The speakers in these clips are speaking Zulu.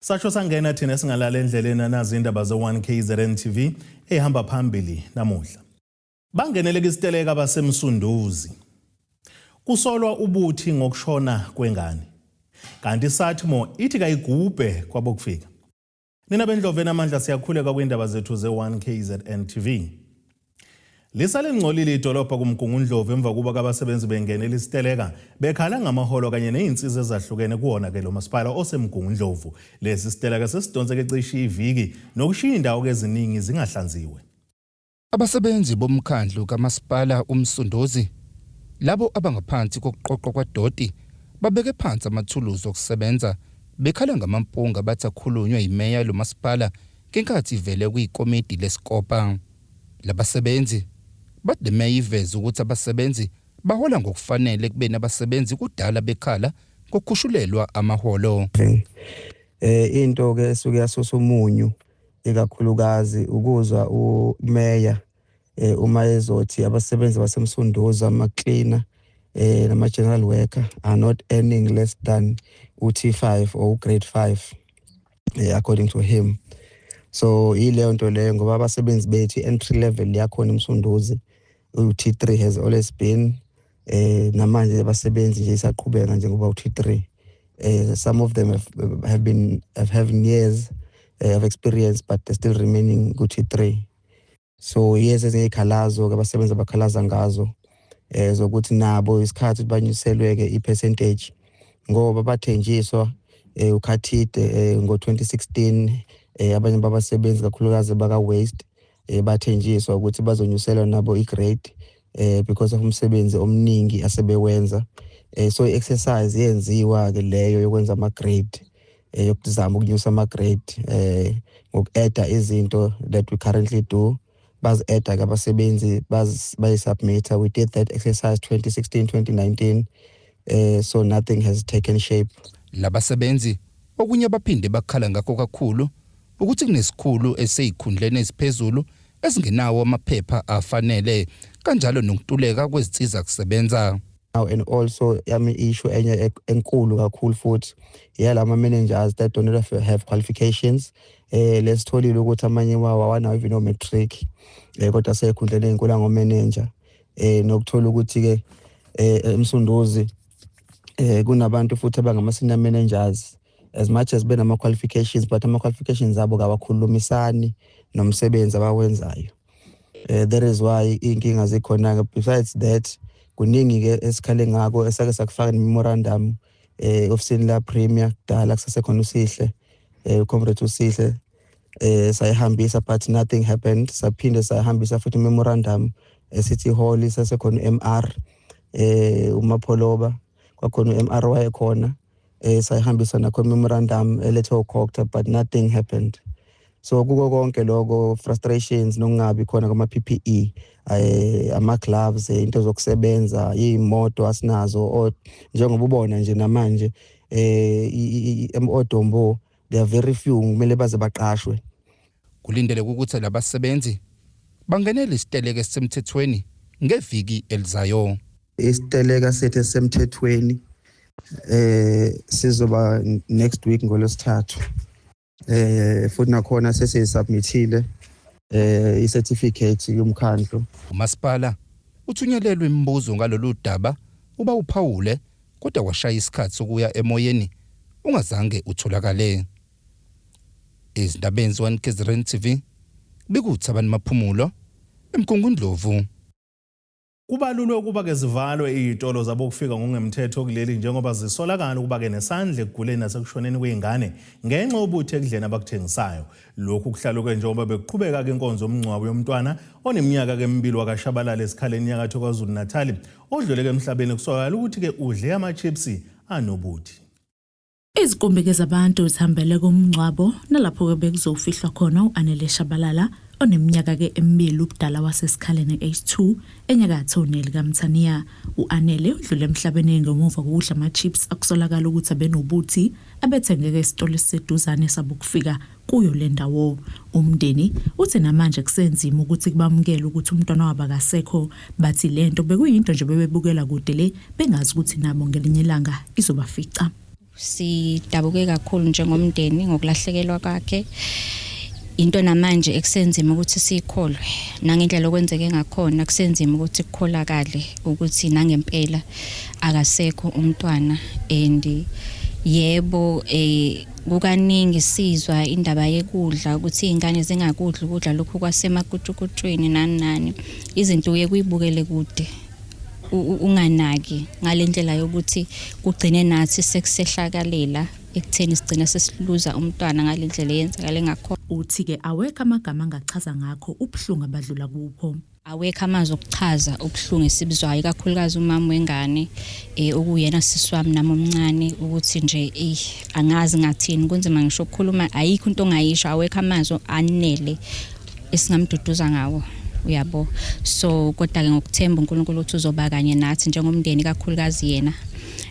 Sasho sangena thina singalala endleleni nazi indaba ze-1 KZN TV ehamba phambili namuhla. Bangenele isiteleka baseMsunduzi. Kusolwa ubuthi ngokushona kwengane. Kanti Satmo ithi kayigubhe kwabokufika. Nina bendlovu enamandla siyakhuleka kwindaba zethu ze-1 KZN TV. Lisale lingcolile idolobha kuMgungundlovu emva kuba kabasebenzi bengenela isiteleka bekhala ngamaholo kanye nezinsiza ezahlukene kuwona ke lo masipala oseMgungundlovu. Lesi siteleka sesidonseke cishe iviki nokushiya indawo keziningi zingahlanziwe. Abasebenzi bomkhandlu kamasipala uMsunduzi, labo abangaphansi kokuqoqwa kwadoti, babeke phansi amathuluzi okusebenza bekhala ngamampunga bathi akhulunywe yimeya lomasipala ngenkathi ivele kwikomidi lesikopa. Labasebenzi bathi le meya iveze ukuthi abasebenzi bahola ngokufanele kubeni abasebenzi kudala bekhala ngokukhushulelwa amaholo. Into ke esuke yasusa umunyu ikakhulukazi ukuzwa umeya uma ezothi abasebenzi baseMsunduzi, ama-cleaner nama-general worker are not earning less than u-T5 or grade 5 according to him. So yileyo nto leyo, ngoba abasebenzi bethu entry level yakhona eMsunduzi u-T3 has always been, namanje abasebenzi nje isaqhubeka njengoba u-T3. Some of them have been have having years of experience, but they're still remaining ku-T3. So yes, ezinye iy'khalazo ke abasebenzi abakhalaza ngazo zokuthi nabo isikhathi banyuselwe ke i-percentage, ngoba bathenjiswa uKhathide ngo-2016. Abanye babasebenzi, kakhulukazi baka waste, bathenjiswa ukuthi bazonyuselwa nabo i-grade because of umsebenzi omningi asebewenza. So i-exercise yenziwa ke leyo yokwenza ama-grade, yokuzama ukunyusa ama-grade ngoku-adda izinto that we currently do. Bazi-adda ke abasebenzi, bayisubmitha. We did that exercise 2016, 2019, so nothing has taken shape. Labasebenzi okunye baphinde bakhala ngakho kakhulu ukuthi kunesikhulu eseyikhundleni eziphezulu esingenawo amaphepha afanele, kanjalo nokuntuleka kwezinsiza kusebenza. Now, and also yami issue enye enkulu kakhulu futhi yalama managers that do not have qualifications. Lesitholile ukuthi amanye wawo awanawo even no matric, kodwa sekhundleni ezinkulu ngo manager. Nokuthola ukuthi ke eMsunduzi kunabantu futhi abangama senior managers, as much as benama qualifications, but ama qualifications abo kawakhulumisani nomsebenzi abawenzayo. That is why inkinga zikhona ke. Besides that, kuningi ke esikhale ngako esake sakufaka memorandum ofisini la premier kudala, kusasekhona uSihle, comrade uSihle. Sayihambisa, but nothing happened. Saphinde sayihambisa futhi memorandum eCity Hall, sasekhona uMR uMapholoba, kwakhona uMR wayekhona. Sayihambisa nakho memorandum elethwe uCogta, but nothing happened. So kuko konke lokho, frustrations nokungabi khona kwama PPE, ama gloves, into zokusebenza, imoto asinazo. Njengoba ubona nje namanje odombo, they are very few, kumele baze baqashwe. Kulindeleke ukuthi labasebenzi bangenele isiteleka esisemthethweni ngeviki elizayo. Isiteleka sethu esisemthethweni sizoba next week ngolwesithathu. Futhi nakhona sesiyisubmithile i-certificate yomkhandlu. Umasipala uthunyelelwe imibuzo ngalolu daba uba uphawule, kodwa washaya isikhathi sokuya emoyeni ungazange utholakale. Ezindabeni ze-1 KZN TV, bekuThabani Maphumulo eMgungundlovu. Kubalulwe ukuba-ke zivalwe iy'tolo zabokufika ngokungemthetho kuleli njengoba zisolakala ukuba-ke nesandla ekuguleni nasekushoneni kwey'ngane ngenxa yobuthi ekudleni abakuthengisayo. Lokhu kuhlaluke njengoba bekuqhubeka-ke inkonzo yomngcwabo yomntwana oneminyaka-ke emibili wakaShabalala eSikhaleni enyakatho KwaZulu-Natali, odluleke emhlabeni kusolakala ukuthi-ke udle ama-chips anobuthi. Izinkumbi zabantu zihambele kumngcwabo nalapho-ke bekuzofihlwa khona u-Anele Shabalala oneminyaka-ke emibili ubudala waseSikhaleni H2 enyakatho nelikaMthaniya. U-Anele udlule emhlabeni ngemuva kokudla ama-chips akusolakala ukuthi abenobuthi abethengeke esitolo esiseduzane sabokufika kuyo le ndawo. Umndeni uthi namanje kusenzima ukuthi kubamukele ukuthi umntwana wabo akasekho. Bathi le nto bekuyinto nje bebebukela kude le, bengazi ukuthi nabo ngelinye ilanga izobafica. Sidabuke kakhulu njengomndeni ngokulahlekelwa kwakhe. Into namanje ekusenzima ukuthi siyikholwe nangendlela okwenzeke ngakhona, kusenzima ukuthi kukholakale ukuthi nangempela akasekho umntwana. And yebo, kukaningi sizwa indaba yekudla, ukuthi izingane zingakudli ukudla lokhu kwasemakutukutwini nani nani. Izinto uye kuyibukele kude, unganaki ngalendlela yokuthi kugcine nathi sekusehlakalela ekutheni sigcine sesiluza umntwana ngalendlela eyenzakale ngakhona. Uthi-ke awekho amagama angachaza ngakho ubuhlungu abadlula kupho. Awekho amazwi okuchaza ubuhlungu esibuzwayo, ikakhulukazi umama wengane, okuyena sisi wami nami omncane, ukuthi nje angazi ngathini, kunzima ngisho ukukhuluma, ayikho into ongayisho, awekho amazwi anele esingamduduza ngawo, uyabo. So kodwa-ke ngokuthemba uNkulunkulu ukuthi uzoba kanye nathi njengomndeni, ikakhulukazi yena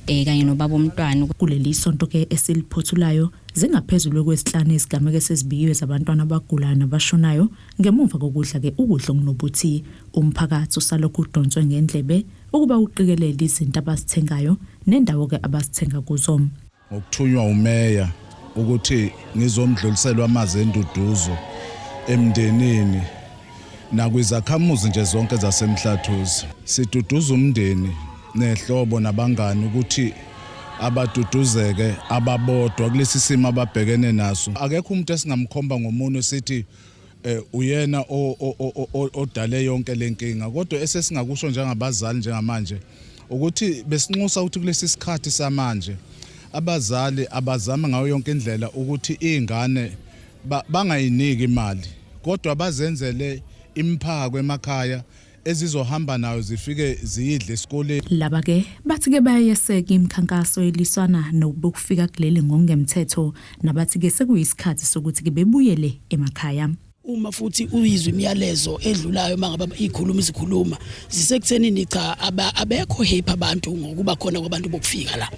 kanye nobaba omntwana. Kuleli sonto-ke esiliphothulayo, zingaphezulu kwesihlanu izigameko esezibikiwe zabantwana abagulayo nabashonayo ngemuva kokudla-ke ukudla okunobuthi. Umphakathi usalokhu udonswe ngendlebe ukuba uqikelele izinto abazithengayo nendawo-ke abazithenga kuzo. Ngokuthunywa umeya ukuthi ngizomdlulisela amazwi enduduzo emndenini nakwizakhamuzi nje zonke zaseMhlathuze. Siduduza umndeni nehlobo nabangani ukuthi abaduduzeke ababodwa kulesi simo ababhekene naso. Akekho umuntu esingamkhomba ngomunwe sithi uyena odale yonke lenkinga, kodwa esesingakusho njengabazali njengamanje ukuthi besinxusa ukuthi kulesi sikhathi samanje abazali abazame ngayo yonke indlela ukuthi izingane bangayiniki imali, kodwa bazenzele imphako emakhaya ezizohamba nayo zifike ziyidle esikoleni. Laba-ke bathi-ke bayayeseka imikhankaso eliswana nokufika kuleli ngokungemthetho, nabathi-ke sekuyisikhathi sokuthi-ke bebuyele emakhaya. Uma futhi uyizwa imiyalezo edlulayo, uma ngabe ikhuluma izikhuluma zisekuthenini, cha, abekho happy abantu ngokuba khona kwabantu bokufika la,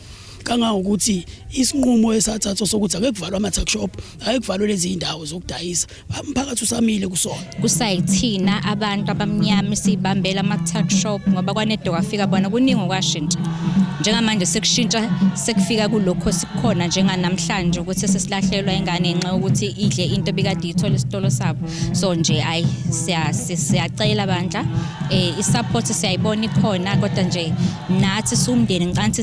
kangangokuthi isinqumo esathathwa sokuthi ake kuvalwe ama-tuck shop, ake kuvalwe lezi zindawo zokudayisa, umphakathi usamile kusona. Kusayithina abantu abamnyama sibambela ama-tuck shop, ngoba kwanedo kwafika bona kuningi okwashintsha. Njengamanje sekushintsha, sekufika kulokho sikukhona njenganamhlanje ukuthi sesilahlelwa ingane ngenxa yokuthi idle into ebikade iyithola esitolo sabo. So nje ayi, siyacela bandla, i-support siyayibona ikhona, kodwa nje nathi siwumndeni ngicansi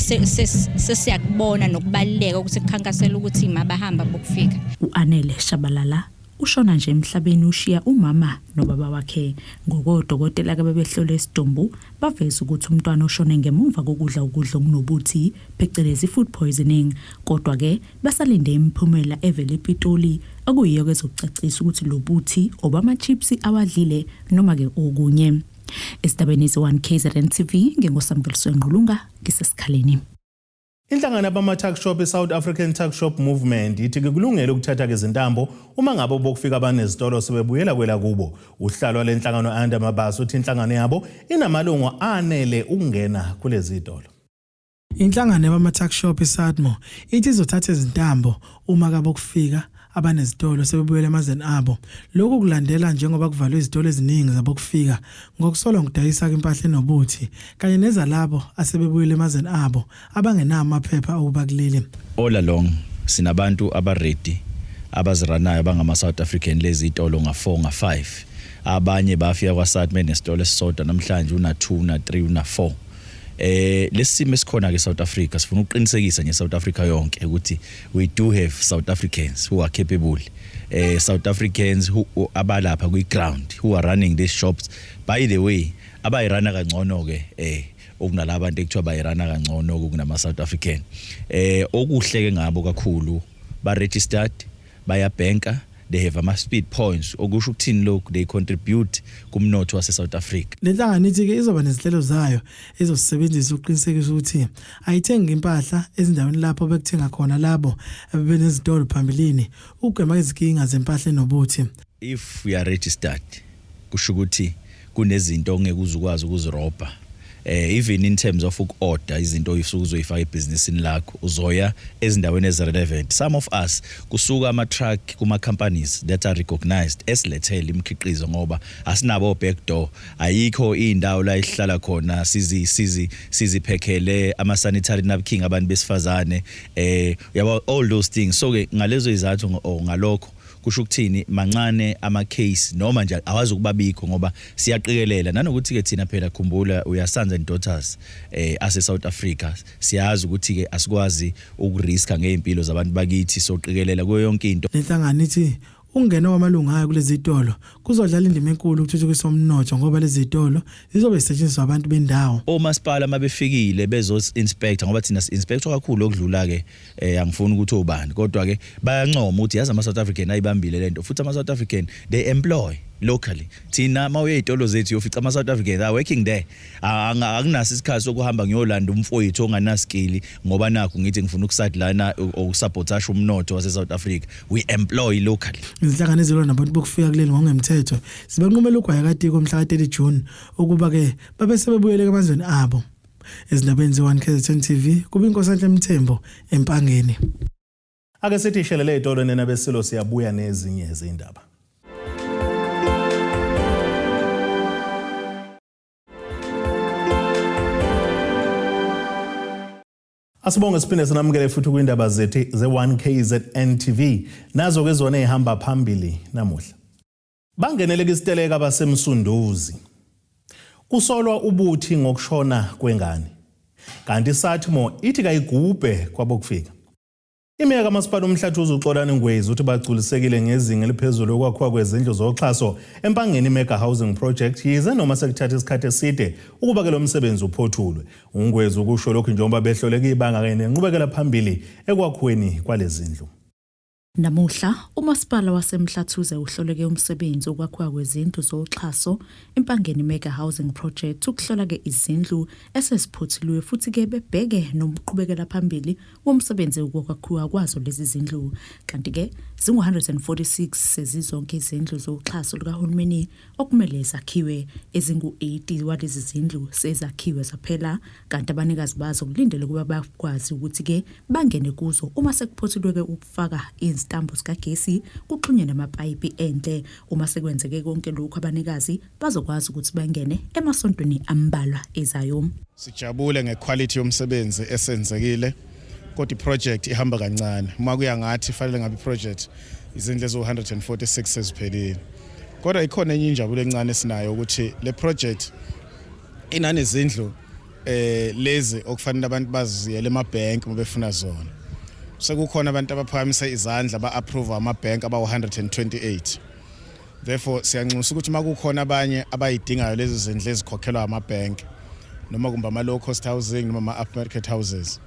sesiyakubona nokubaluleka ukuthi kukhankasela ukuthi mabahamba bokufika. U-Anele Shabalala ushona nje emhlabeni ushiya umama nobaba wakhe. Ngokodokotela ke bebehlola isidumbu, baveza ukuthi umntwana oshone ngemuva kokudla ukudla okunobuthi, phecelezi food poisoning. Kodwa ke basalinde imiphumela evela ePitoli, okuyiyo ke ezokucacisa ukuthi lo buthi obama-chips awadlile noma ke okunye. Esidabeni ze-1 KZN TV, nginguSamkeliswe Ngqulunga, ngisesikhaleni. Inhlangano yabama-tuck shop i-South African Tuck Shop Movement ithi kulungele ukuthatha izintambo uma ngabe bokufika abanezitolo sebebuyela kwelakubo. Usihlalo lenhlangano Anda Mabasa uthi inhlangano yabo inamalungu anele ukungena kulezi zitolo. Inhlangano yabama-tuck shop iSATMO ithi izothatha izintambo uma kabokufika abanezitolo sebebuyela emazweni abo. Lokhu kulandela njengoba kuvalwe izitolo eziningi zabokufika ngokusolwa ngokudayisa impahla enobuthi kanye nezalabo asebebuyele emazweni abo abangenawo amaphepha okuba kuleli. All along sinabantu aba-ready abazi-runayo abangama-South African lezi zitolo nga-4, nga-5. Abanye bafika kwaSATMO nesitolo esisodwa, namhlanje una-2, una-3, una-4. Lesimo esikhona ke South Africa, sifuna ukuqinisekisa nje South Africa yonke ukuthi we do have South Africans who are capable, South Africans who abalapha kwi ground who are running these shops, by the way abayi-runa kangcono ke okunalabantu ekuthiwa bayi-runa kangcono kunama South African. Okuhle ke ngabo kakhulu, ba registered, bayabhenka, they have ama speed points. Okusho ukuthini lokhu? They contribute kumnotho wase South Africa. Le nhlangano ithi-ke izoba nezinhlelo zayo ezosebenzisa ukuqinisekisa ukuthi ayithengi impahla ezindaweni lapho bekuthenga khona labo abebenezitolo phambilini, ukugwema izinkinga zempahla enobuthi. If we are registered, kusho ukuthi kunezinto ongeke uze ukwazi ukuzirobha. Eh even in terms of uku-order izinto osuke uzoyifaka ebhizinisini lakho, uzoya ezindaweni ezi-relevant. Some of us kusuka ama-truck kuma-companies that are recognized esilethele imikhiqizo ngoba asinabo back door, ayikho indawo la esihlala khona sizi sizi siziphekhele ama-sanitary napkin abantu besifazane, yabo, all those things. So ke ngalezo izathu or ngalokho kusho ukuthini, mancane ama case noma nje awazi ukubabikho ngoba siyaqikelela nanokuthi ke thina phela, khumbula, we are sons and daughters ase South Africa. Siyazi ukuthi ke asikwazi ukuriska ngeimpilo zabantu bakithi, soqikelela kuyo yonke into. Lenhlangano ithi ukungena kwamalungu ayo kulezi zitolo kuzodlala indima enkulu ukuthuthukisa umnotho ngoba lezi zitolo zizobe zisetshenziswa abantu bendawo. Omasipala mabefikile bezo inspector, ngoba thina si-inspector kakhulu okudlula ke, angifuni ukuthi obani, kodwa ke bayancoma ukuthi yazi ama South African ayibambile lento, futhi ama South African, they employ locally. Thina mawuye ezitolo zethu uyofica ama South Africans are working there. Akunaso isikhathi sokuhamba ngiyolanda umfowethu onganaskill ngoba nakho ngithi ngifuna ukusideline ukusabotage umnotho wase South Africa. We employ locally. Izinhlangano ezilwa nabantu bokufika kuleli ngokungemthetho zibanqumela ugwayi katiko mhla ka-30 June ukuba-ke babe sebebuyele emazweni abo. Ezindabeni ze-1 KZN TV, kube iNkosanhle Mthembu eMpangeni. Ake sithi ishelele ezitolo nena besilo, siyabuya nezinye izindaba. Asibonge, siphinde sinamukele futhi kwindaba zethu ze-1 KZN TV. Nazo ke zona ezihamba phambili namuhla. Bangenele isiteleka baseMsunduzi. Kusolwa ubuthi ngokushona kwengane. Kanti Satmo ithi kayigubhe kwabokufika. Imeya kamasipala uMhlathuze uXolani Ngwezi uthi bagculisekile ngezinga eliphezulu lokwakhiwa kwezindlu zoxhaso eMpangeni Mega Housing Project, yize noma sekuthatha isikhathi eside ukuba ke lo msebenzi uphothulwe. UNgwezi ukusho lokhu njengoba behloleka ibanga kanye nenqubekela phambili ekwakhiweni kwalezi zindlu. Namuhla, umasipala waseMhlathuze uhloleke umsebenzi wokwakhiwa kwezindlu zoxhaso eMpangeni Mega Housing Project, ukuhlola-ke izindlu eseziphothuliwe futhi-ke bebheke nomqhubekela phambili womsebenzi wokwakhiwa kwazo lezi zindlu. Kanti-ke zingu-146 sezizonke izindlu zoxhaso lukahulumeni okumele zakhiwe. Ezingu-80 walezi zindlu sezakhiwe zaphela, kanti abanikazi bazo kulindele ukuba bakwazi ukuthi-ke bangene kuzo uma sekuphothulwe-ke ukufaka izintambo zikagesi kuxhunywe namapayipi endle. Uma sekwenzeke konke lokhu, abanikazi bazokwazi ukuthi bangene emasontweni ambalwa ezayo. Sijabule ngequality yomsebenzi esenzekile, kodwa iproject ihamba kancane. Uma kuya ngathi fanele ngabe iproject izindlu eziwu-146 seziphelile, kodwa ikhona enye injabulo encane esinayo ukuthi le project inanezindlu lezi okufanele abantu baziyele emabhenki uma befuna zona. Sekukhona abantu abaphakamise izandla ba-approve amabhenki abawu-128. Therefore siyanxusa ukuthi uma kukhona abanye abayidingayo lezi zindlu ezikhokhelwa amabhenki noma kumbe ama-low cost housing noma ama-upmarket houses,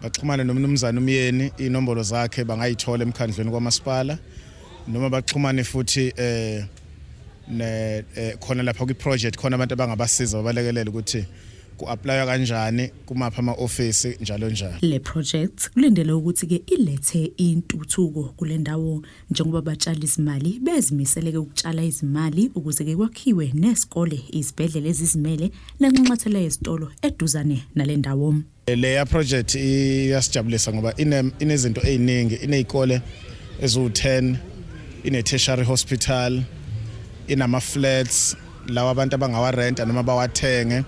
baxhumane nomnumzane uMyeni. Iy'nombolo zakhe bangayithola emkhandlweni kwamasipala, noma baxhumane futhi ne khona lapha kwi-project, khona abantu abangabasiza babalekelele ukuthi ku-applywa kanjani, kumaphi ama-ofisi, njalo njalo. Le project kulindele ukuthi-ke ilethe intuthuko kule ndawo njengoba batshala izimali bezimiseleke ukutshala izimali ukuze-ke kwakhiwe nesikole, izibhedlela ezizimele nenxanxathela yezitolo eduzane nale ndawo. Leya project iyasijabulisa ngoba inezinto eziningi, inezikole eziwu-10, ine-tertiary hospital, inama-flats lawa abantu abangawarenta noma bawathenge.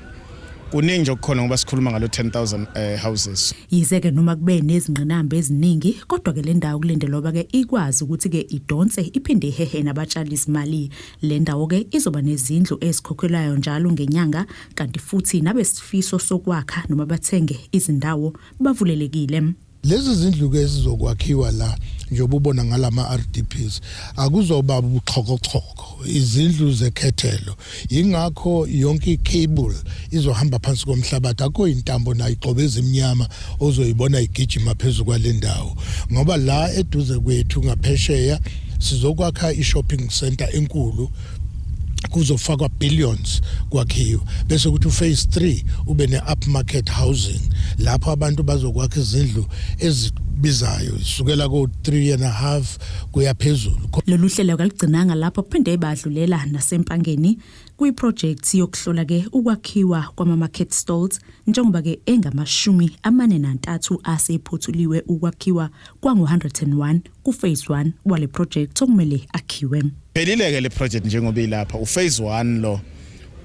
Kuningi nje okukhona ngoba sikhuluma ngalo 10,000 houses. Yize-ke noma kube nezingqinamba eziningi, kodwa-ke le ndawo kulindelwe uba-ke ikwazi ukuthi-ke idonse iphinde ihehe nabatshali izimali. Le ndawo-ke izoba nezindlu ezikhokhelwayo njalo ngenyanga, kanti futhi nabesifiso sokwakha noma bathenge izindawo bavulelekile. Lezi zindlu ke ezizokwakhiwa la, njengoba ubona ngalama RDPs, akuzoba buxhokoxhoko, izindlu zekhethelo. Ingakho yonke icable izohamba phansi komhlabathi, akho intambo nayigxobe ezimnyama ozoyibona igijima phezulu kwale ndawo, ngoba la eduze kwethu ngaphesheya sizokwakha i-shopping center enkulu, kuzofakwa billions kwakhiwa, bese kuthi uphase 3 ube ne-upmarket housing lapho abantu bazokwakha izindlu ezibizayo sukela ko 3.5 kuya phezulu. Lolu hlelo kaligcinanga lapho, kuphinde badlulela naseMpangeni. Kwiprojekthi yokuhlola ke ukwakhiwa kwama-market stalls njengoba ke engamashumi 43 asephothuliwe ukwakhiwa kwangu-101 ku-phase 1 wale project okumele akhiwe. Phelile-ke le project njengoba ilapha uphase 1 lo.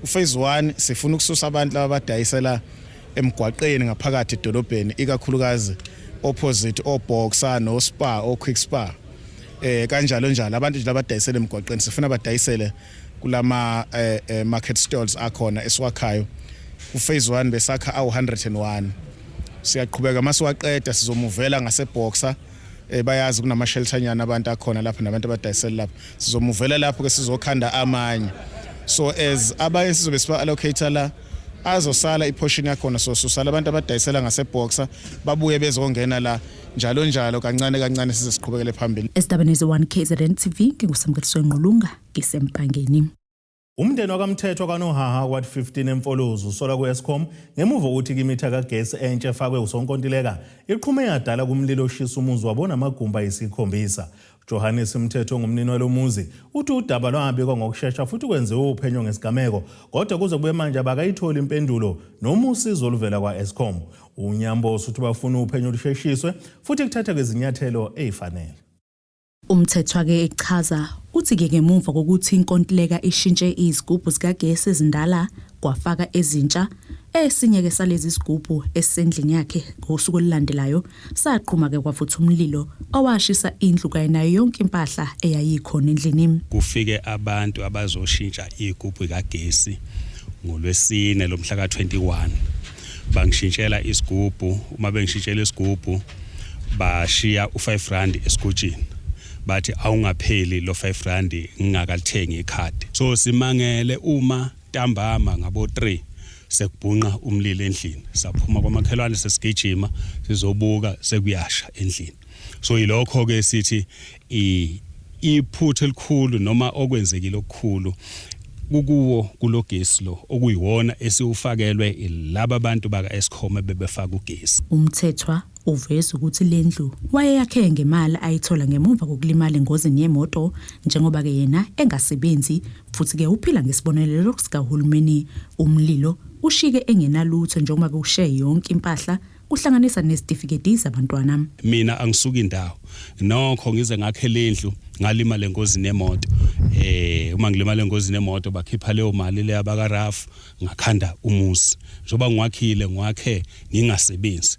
Uphase 1 sifuna ukususa abantu laba abadayisela emgwaqeni ngaphakathi edolobheni, ikakhulukazi opposite oBoxer no Spar o Quick Spar, kanjalo njalo, abantu nje labadayisela emgwaqeni sifuna badayisele kulama market stalls akhona esiwakhayo. Ku phase 1 besakha awu 101. Siyaqhubeka, masiwaqeda sizomuvela ngaseBoxer. Bayazi kunama shelter nyana abantu akhona lapha nabantu abadayisela lapha. Sizomuvela lapho ke sizokhanda amanye. So as abanye sizobe siba allocate la, azosala iportion yakhona, so susala abantu abadayisela ngaseBoxer babuye bezongena la, njalo njalo, kancane kancane size siqhubekele phambili. Esidabeni ze-1 KZN TV, nginguSamukeliso Ngqulunga, ngisempangeni. Umndeni wakaMthetho kaNohaha Ward 15 eMfolozi usola ku-Eskom ngemuva kokuthi imitha kagesi entsha efakwe usonkontileka iqhume yadala kumlilo oshisa umuzi wabo namagumbi ayisikhombisa. Johannes Mthetho ngumnini walomuzi uthi udaba lwabikwa ngokushesha futhi kwenziwe uphenyo ngesigameko, kodwa kuze kube manje abakayitholi impendulo noma usizo oluvela kwa-Eskom. Unyamboso uthi bafuna uphenyo olusheshiswe futhi kuthathwe izinyathelo ezifanele. Umthethwa-ke echaza uthi-ke ngemuva kokuthi inkontileka ishintshe izigubhu zikagesi ezindala kwafaka ezintsha, esinye-ke salezi zigubhu esisendlini yakhe ngosuku olulandelayo saqhuma-ke kwavutha umlilo owashisa indlu kanye nayo yonke impahla eyayikhona endlini. Kufike abantu abazoshintsha igubhu kagesi ngolwesine lomhla ka-21, bangishintshela isigubhu. Uma bengishintshela isigubhu bashiya u5 rand esigujini, bathi awungapheli lo 5 rand ngingakalithengi ikhadi. So simangele uma ntambama ngabo 3 sekubhunqa umlilo endlini. Saphuma kwamakhelwane sesigijima sizobuka, sekuyasha endlini. So yilokho ke sithi iphutha elikhulu noma okwenzekile okukhulu kukuwo kulogesi lo okuyiwona esiwufakelwe laba bantu baka Eskom bebefaka ugesi. Umthethwa uveza ukuthi lendlu wayeyakhe ngemali ayithola ngemuva kokulimala engozini yemoto, njengoba-ke yena engasebenzi futhi-ke uphila ngesibonelelo sikahulumeni. Umlilo ushike engenalutho njengoba kushe yonke impahla, kuhlanganisa nezitifiketi zabantwana. Mina angisuki indawo, nokho ngize ngakhe lendlu ngalimala engozini yemoto. Uma ngilimala engozini yemoto bakhipha leyo mali leya baka RAF, ngakhanda umuzi. Njengoba ngiwakhile, ngiwakhe ngingasebenzi,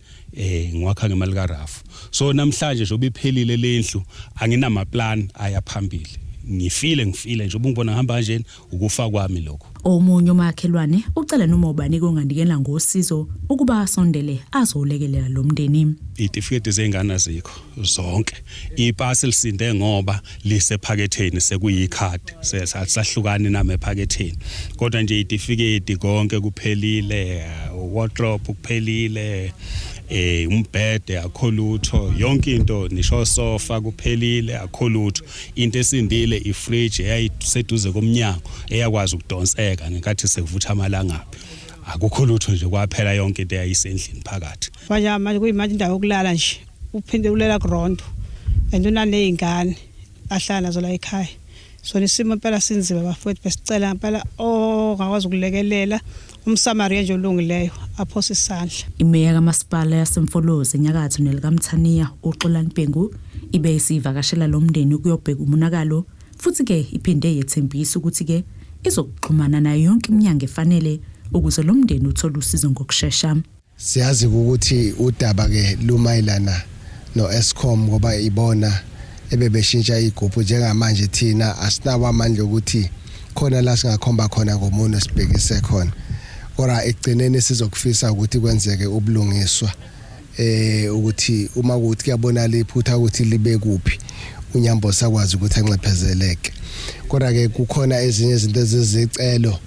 ngiwakha ngemali ka RAF. So namhlanje njengoba iphelile lendlu anginama plan aya phambili. Ngifile, ngifile njengoba ngibona ngihamba kanjena, ukufa kwami lokho. Omunye umakhelwane ucela noma ubani onganikela ngosizo ukuba asondele azolekelela lo mndeni. Izitifiketi zengane azikho zonke. Ipasi lisinde ngoba lisephaketheni, sekuyikhadi, sahlukani nami ephaketheni, kodwa nje izitifiketi konke kuphelile, wardrobe kuphelile, umbhede akho lutho, yonke into, nisho sofa kuphelile, akho lutho. Into esindile ifridge eyayiseduze komnyango eyakwazi ukudonseka ngenkathi sekuvutha amalangabi. Akukho lutho nje, kwaphela yonke into eyayisendlini phakathi. Manje manje kuyimanje indawo yokulala nje uphinde ulela kurondo and unaney'ngane ahlala nazo la ekhaya. So isimo impela sinzima bafowethu, besicela impela ongakwazi ukulekelela, umsamariya nje olungileyo aphose isandla. Imeya kamasipala yaseMfolozi enyakatho nelikaMthaniya uXolani Bhengu ibe isivakashela lo mndeni ukuyobheka umonakalo, futhi-ke iphinde yethembisa ukuthi-ke izokuxhumana nayo yonke iminyango efanele ukuze lo mndeni uthole usizo ngokushesha. Siyazi ukuthi udaba ke lumayelana no-Eskom ngoba ibona ebebeshintsha igubhu. Njengamanje thina asinawo amandla ukuthi khona la singakhomba khona ngomunwe sibhekise khona, kodwa ekugcineni sizokufisa ukuthi kwenzeke ubulungiswa, ukuthi uma kuthi kuyabonakala iphutha ukuthi libe kuphi, uNyambo sakwazi ukuthi anxephezeleke. Kodwa ke kukhona ezinye izinto ezizicelo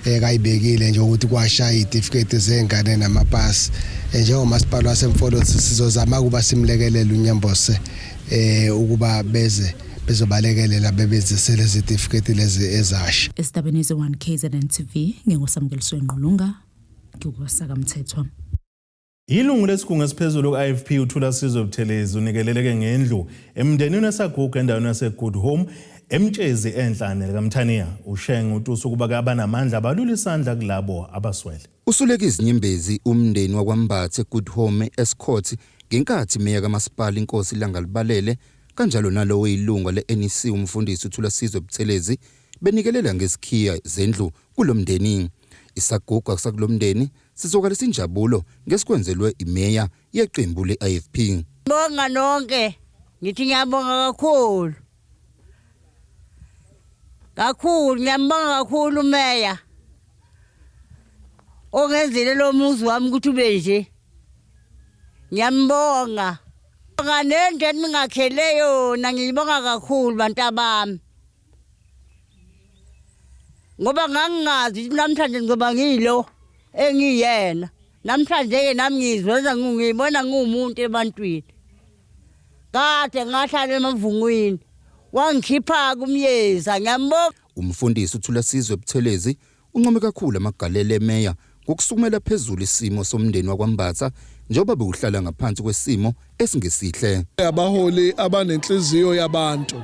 ekayibekile nje ukuthi kwashaya izitifiketi zengane namapasi. Njengomasipala waseMfolozi sizozama ukuba simlekelele uNyambose ukuba beze bezobalekelela bebenzise lezi zitifiketi lezi ezasha. Esidabeni ze-1 KZN TV, nginguSamukeliso Ngqulunga, ngikuwasakamthethwa. Ilungu lesigungu esiphezulu ku-IFP uThulasizwe Buthelezi unikeleleke ngendlu emndenini wesaguga endaweni yaseGood Home eMtshezi enhlane likaMthaniya. Ushenge utusa ukuba abanamandla balula isandla kulabo abaswele. Usuleke izinyembezi umndeni wakwaMbatha eGood Home eScott ngenkathi imeya kamasipala iNkosi Langalibalele kanjalo nalowo oyilunga le-NEC umfundisi uThulasizwe Buthelezi benikelela ngezikhiya zendlu kulo mndeni. Isaguga sakulo mndeni sizwakalisa injabulo ngesikwenzelwe imeya yeqembu le-IFP. Bonga nonke, ngithi ngiyabonga kakhulu. Kakhulu ngiyambonga kakhulu umeya. Ongenzile lo muzi wami ukuthi ube nje. Ngiyambonga. Bonga nendlu eningakhele yona ngiyibonga kakhulu bantu abami. Ngoba ngangingazi ukuthi namhlanje ngizoba ngiyilo engiyena. Namhlanje-ke nami ngizwenza ngiyibona ngiwumuntu ebantwini. Kade ngahlala emavungwini. Wangikhipha-ke umyeza ngiyambonga. Umfundisi uThulasizwe Buthelezi uncome kakhulu amagalelo emeya ngokusukumela phezulu isimo somndeni wakwaMbatha njengoba bewuhlala ngaphansi kwesimo esingesihle. Abaholi abanenhliziyo yabantu.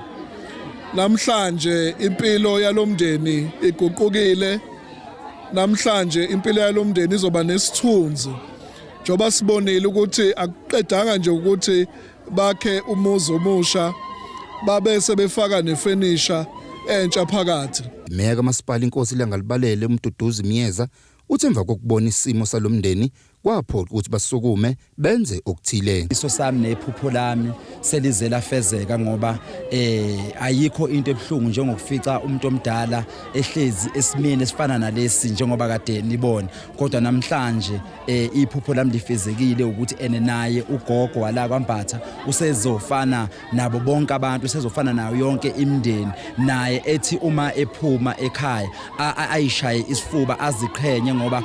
Namhlanje impilo yalomndeni iguqukile. Namhlanje impilo yalomndeni izoba nesithunzi. Njengoba sibonile ukuthi akuqedanga nje ukuthi bakhe umuzi omusha babe sebefaka nefenisha entsha phakathi. Imeya kamasipala iNkosi Langalibalele uMduduzi Myeza uthi emva kokubona isimo salomndeni kwaphoqa ukuthi basukume benze okuthile. Iso sami nephupho lami selize lafezeka ngoba ayikho into ebuhlungu njengokufica umuntu omdala ehlezi esimeni esifana nalesi njengoba kade nibona, kodwa namhlanje iphupho lami lifezekile ukuthi ene naye ugogo wala kwaMbatha usezofana nabo bonke abantu, usezofana nayo yonke imindeni, naye ethi uma ephuma ekhaya ayishaye isifuba aziqhenye ngoba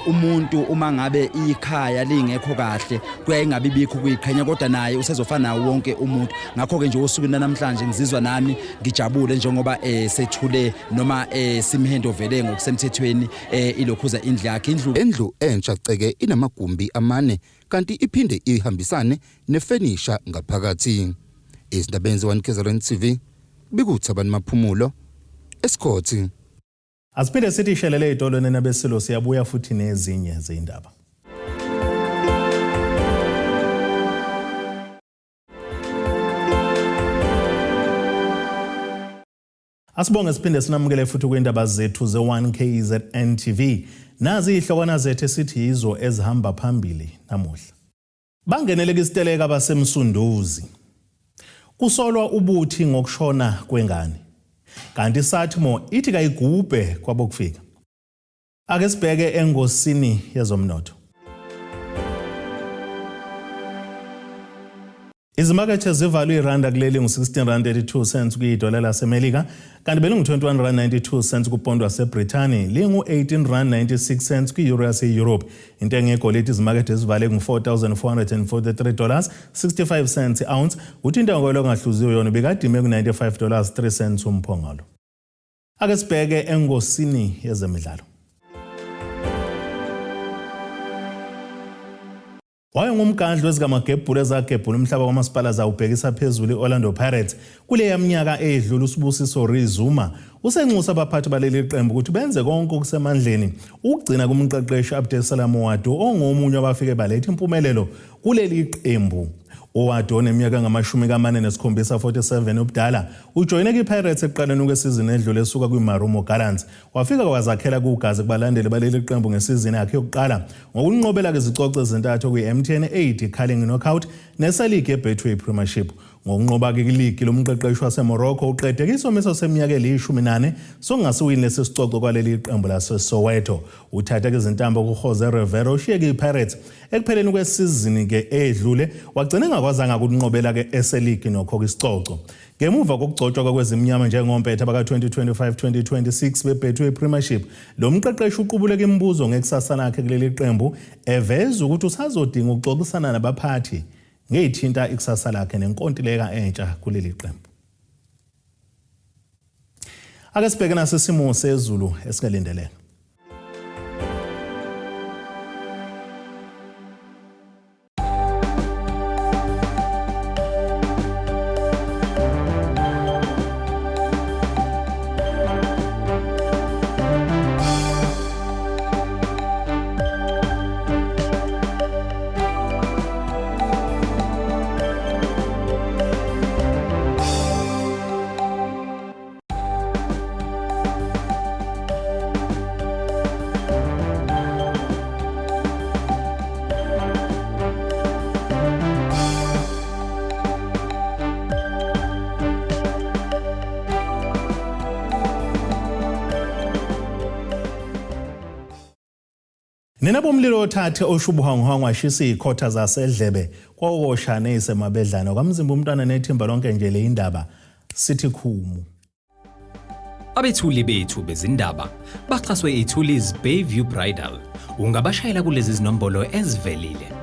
umuntu uma ngabe ikhaya lingekho kahle kuyaye ingabi bikho kuyiqhenya, kodwa naye usezofana nawo wonke umuntu. Ngakho-ke nje osukwini namhlanje ngizizwa nami ngijabule njengoba sethule noma simhendovele ngokusemthethweni ilokhuza indlu yakhe. Indlu entsha ceke inamagumbi amane kanti iphinde ihambisane nefenisha ngaphakathi. Izindabeni ze-1 KZN TV bikuthabani Maphumulo eSikhothi. Asiphinde sithi ishelele ey'tolweni nabesilo, siyabuya futhi nezinye zey'ndaba. Asibonge siphinde sinamukele futhi kwindaba zethu ze-1 KZN TV. Nazi izihlokwana zethu esithi yizo ezihamba phambili namuhla. Bangenele isiteleka baseMsunduzi. Kusolwa ubuthi ngokushona kwengane. Kanti iSatmo ithi kayigubhe kwabokufika. Ake sibheke engosini yezomnotho. Izimakethe zivalwe iranda kuleli ngu-16 rand 82 cents kwidola laseMelika kanti belingu-21 rand 92 cents kupondo waseBrithani, lingu-18 rand 96 cents kwi-euro yase-Europe. Intengo yegolide izimakethe zivale ngu-4443 dollars 65 cents i-ounce, kuthi intengo yolongahluziwe yona ibikade ime ku-95 dollars 3 cents umphongolo. Ake sibheke engosini yezemidlalo. Wayengumgadli wezikamagebhula ezagebhula umhlaba kwamasipala zawubhekisa phezulu i-Orlando Pirates kuleya minyaka eyedlula. uSibusiso Rizuma usenxusa abaphathi baleli qembu ukuthi benze konke okusemandleni ukugcina kumqeqeshi Abdeslam Ouaddou ongomunye wabafike baletha impumelelo kuleli qembu. Ouaddou oneminyaka engu-47 47 ubudala ujoyine kwi-Pirates ekuqaleni kwesizini edlule esuka kwi-Marumo Gallants, wafika wazakhela kugazi kubalandeli baleli qembu ngesizini yakhe yokuqala ngokunqobela izicoco ezintathu kwi-MTN 8, Carling Knockout neseligi yeBetway Premiership. Ngokunqoba-ke kuligi, lo mqeqeshi waseMorocco uqedeke isomiso seminyaka eli-14 sokungasiwini lesi sicoco kwaleli qembu laseSoweto. Uthathe izintambo kuJose Rivero ushiyeke iPirates ekupheleni kwesizini-ke edlule, wagcina engakwazanga ukunqobela-ke eseligi nokho isicoco. Ngemuva kokugcotshwa kwezimnyama njengompetha baka-2025-2026 beBetway Premiership, lo mqeqeshi uqubuleka imibuzo ngekusasa lakhe kuleli qembu, eveza ukuthi usazodinga ukuxoxisana nabaphathi ngeyithinta ikusasa lakhe nenkontileka entsha kuleli qembu. Ake sibheke nasesimo sezulu esingalindeleka. Nina bomlilo othathe oshubuhwanguhwangu washisa izikhotha zasedlebe kwawoshane isemabedlana kwamzimba umntwana nethimba lonke nje le indaba sithi khumu. Abethuli bethu bezindaba baxhaswe iThuli's Bayview Bridal. Ungabashayela kulezi zinombolo ezivelile.